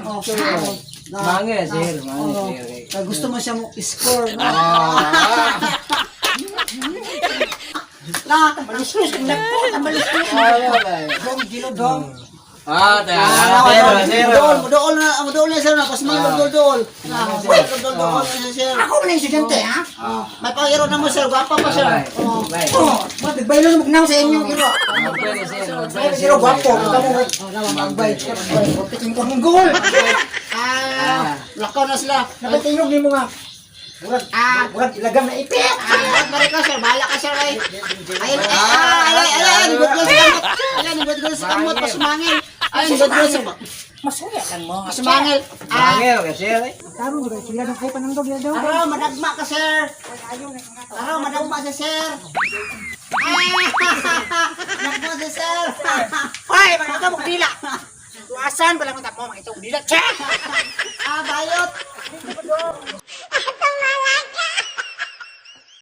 Oh. Mangil, sir. Mangil, Oh. sir. Kaya gusto mo siya mo score, no? Ah. Na, maluslos ang nagpo, maluslos. Dong, gino dong. Ah, tayo. Ah, Zero, zero. Dool, dool na, dool na sir na, pasmang dool dool. Na, dool dool na sir. Ako man ang estudyante, ha? Oh, may pangiro na mo sir, gwapa pa sir. Bye. Oh. Bye. Oh, matigbaylo na magnaw sa inyong iro. Magbay, sir. Magbay, Ay, pero gwapo, kamo. Oh, naman magbay. Piting ko ng goal. Ah, lakaw na sila. Napatingog nimo nga. Murag, murag ilagang na ipit. Ah, balik ka sir, bahala ka sir ay. Ay, ay, ay, ay, ay, ay, nibot ko sa kamot. Ay, nibot ko sa kamot, pasumangil. Ay, nibot ko sa Masuya lang mo. pasumangil. Ah, Mangil, ka, sir. Tarong gud sila nang kay panangdog ya daw. Araw, madagma ka sir. Araw, madagma si sir. Ah, madagma si sir. Hoy, mga ka dila. Tuasan pa lang mo mga itong dila. Che! Ah, bayot.